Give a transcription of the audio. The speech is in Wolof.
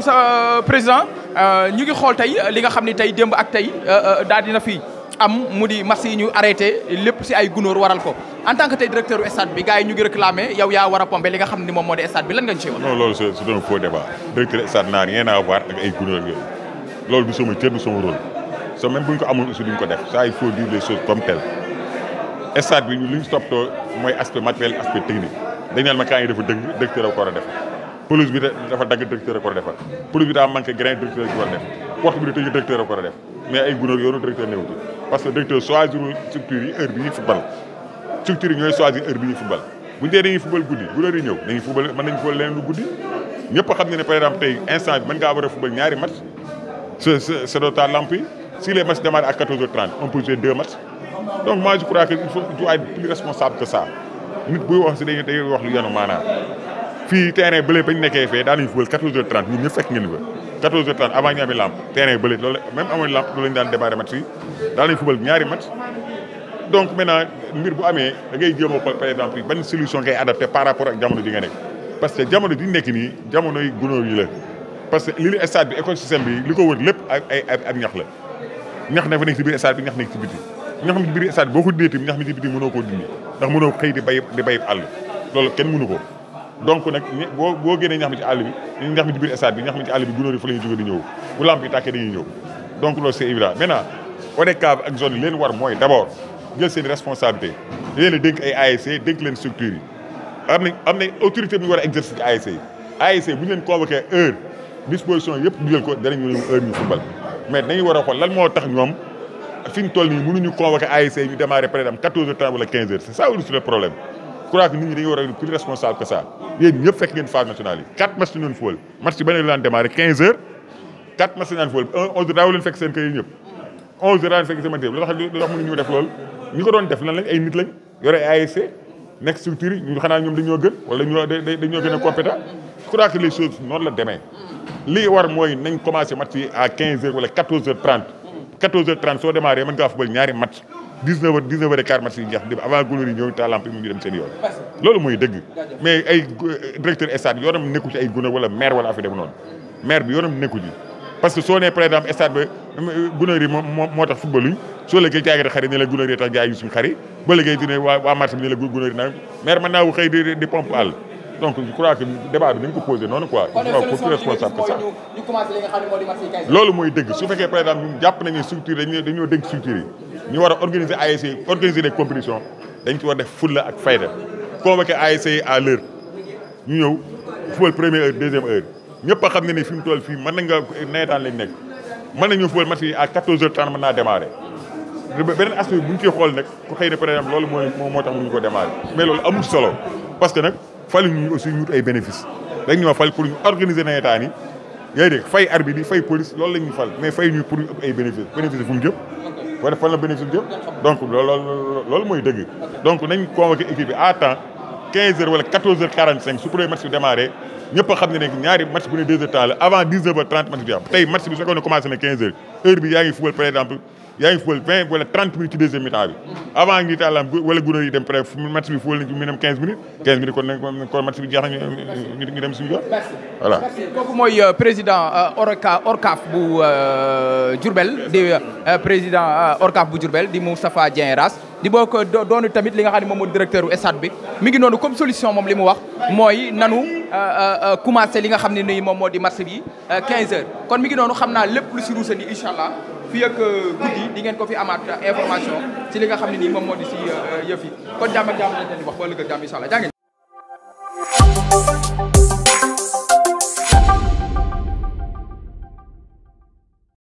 sa président ñu ngi xool tey li nga xam ne tey démb ak tey daal dina fi am mu di match yi ñu arrêté lépp si ay gunóor waral ko en tant que tey directeur u stade bi gars yi ñu ngi réclamé yow yaa war a pompé li nga xam ne moom moo di stade bi lan nga ñu ci wax. non loolu c'est un faux débat directeur stade n'a rien à voir ak ay gunóor yooyu loolu du sama cër du sama rôle so même bu ñu ko amul aussi duñ ko def ça il faut dire les choses comme telles stade bi li ñu toppatoo mooy aspect matériel aspect technique dañ naan ma kaa ngi dafa dëgg directeur a ko war a def pelouse bi dafa dagg directeur a ko war a defar pelouse bi daa manqué grain directeur a ko war a def porte bi di tëj directeur a ko war a def mais ay gunóor yoonu directeur néewuti parce que directeur choisir structure yi heure bi ñuy football structure yi ñooy choisir heure bi ñuy football bu ñu dee dañuy football guddi gunóor yi ñëw dañuy football mën nañu football leneen lu guddi ñëpp a xam ne par exemple tey instant bi mën ngaa war a football ñaari match c'est d'autant lamp yi si les matchs démarrent à 14h30 on peut jouer 2 matchs donc moi je crois que il faut être plus responsable que ça nit buy wax si dañuy wax lu yanu maanaam fii terrain bële bañ nekkee fee daan nañu football 14h30 ñun ñëpp fekk ngeen fa 14h30 avant ñu amee lampe terrain bële loolu même amoon lampe loolu lañu daan démarrer match yi daan nañu football ñaari match donc maintenant mbir bu amee da ngay jéem a xool par exemple ban solution ngay adapté par rapport ak jamono ji nga nekk parce que jamono ji ñu nekk nii jamonoy gunóor yi la parce que li stade bi écosystème bi li ko wër lépp ak ñax la ñax na fa nekk ci biir stade bi ñax nekk ci biti ñax mi ci biir stade bi boo ko dindee tamit ñax mi ci biti mënoo koo dindi ndax mënoo xëy di bay àll loolu kenn mënu ko donc nag boo génnee ñax mi ci àll bi ñax mi ci biir stade bi ñax mi ci àll bi gunóor yi fa la ñuy jóge di ñëw bu lamp yi tàkkee dañuy ñëw donc loolu c'est évident maintenant ODCAV ak zone yi leen war mooy d'abord jël seen responsabilité leen a dénk ay ASC dénk leen structure yi am nañ autorité bi ñu war a exercer ci ASC yi ASC bu ñu leen convoqué heure disposition yëpp du jël ko danañu leen heure ñu football mais dañuy war a xool lan moo tax ñoom fi ñu toll nii mënuñu convoqué ASC ñu démarrer par exemple 14h30 wala 15h c'est ça aussi le problème je crois que nit ñi dañuy war a plus responsable que ça yéen ñëpp fekk ngeen phase nationale yi 4 matchs ñu doon football match yi ba ne laan démarrer 15h 4 matchs ñu football 11h daaw leen fekk seen kër yi ñëpp 11h daaw leen fekk seen matériel lu tax mënuñu def loolu ñi ko doon def lan lañ ay nit lañ yore ay ASC nekk structure yi ñu xanaa ñoom dañoo gën wala dañoo gën a compétent je crois que les choses noonu la demee li war mooy nañ commencé match yi à 15h wala 14h30 14h30 soo démarré mën ngaa football ñaari match 19h15 match yi jeex avant gunóor yi ñëw ta lamp yi mu ñu dem seen yoon loolu mooy dëgg mais ay directeur stade yoonam nekku ci ay gunóor wala maire wala affaire dem noonu maire bi yoonam nekku ci parce que soo nee par exemple stade ba gunóor yi moo tax football luñ soo léegi jaay xar yi ne la gunóor yi tax jaay yu suñu xar yi ba léegi di ne waa marché bi ne la gunóor yi nag maire mën naa xëy di pompe àll donc je crois que débat bi nañ ko posé noonu quoi pour plus responsable que ça loolu mooy dëgg su fekkee par exemple ñun jàpp nañu structure dañoo dénk structure yi ñu war a organiser ASC organiser des compétitions dañ ci war def fulla ak fayda convoquer ASC à l'heure ñu ñëw football première heure deuxième heure ñëpp a xam ne ni fi mu toll fii mën na nga nawetaan lañ nekk mën nañu football match yi à 14h30 mën naa démarrer beneen aspect bu ñu ciy xool nag ku xëy na par exemple loolu moo tax mënuñu ko démarrer mais loolu amul solo parce que nag fal ñu aussi ñu ay bénéfice dañ ñoo fal pour ñu organiser nawetaan yi yaa ngi dégg fay arbitre yi fay police loolu la ñuy fal mais fay ñu pour ñu ay bénéfice fu mu jëm boo def fan la bénéfice jëm donc loolu mooy dëgg donc nañ convoqué équipe bi à temps 15h wala 14h45 su premier match bi démarré ñëpp a xam ne ñaari match bu ne 2h temps la avant 19h30 match bi am tey match bi su ko commencé na 15h heure bi yaa ngi football par exemple yaa ngi football 20 wala 30 minutes ci deuxième mi-temps bi avant ngi tàllam wala gunóor yi dem peut-être match bi football nañ ci minimum 15 minutes kon match bi jeex na ñu dem suñu yoon voilà. kooku mooy président ORCAV bu Diourbel di président ORCAV bu Diourbel di Moustapha Dieng Rass di bokk doonu tamit li nga xam ne moom moo directeur u stade bi mi ngi noonu comme solution moom li mu wax mooy nanu commencé li nga xam ne nii moom moo di match bi 15h kon mi ngi noonu xam naa lépp lu si ruusandi incha allah fii ak guddi di ngeen ko fi amaat information ci li nga xam ne nii moom moo di si yëf yi kon jàmm ak jàmm lañ leen di wax ba ëllëg ak jàmm incha allah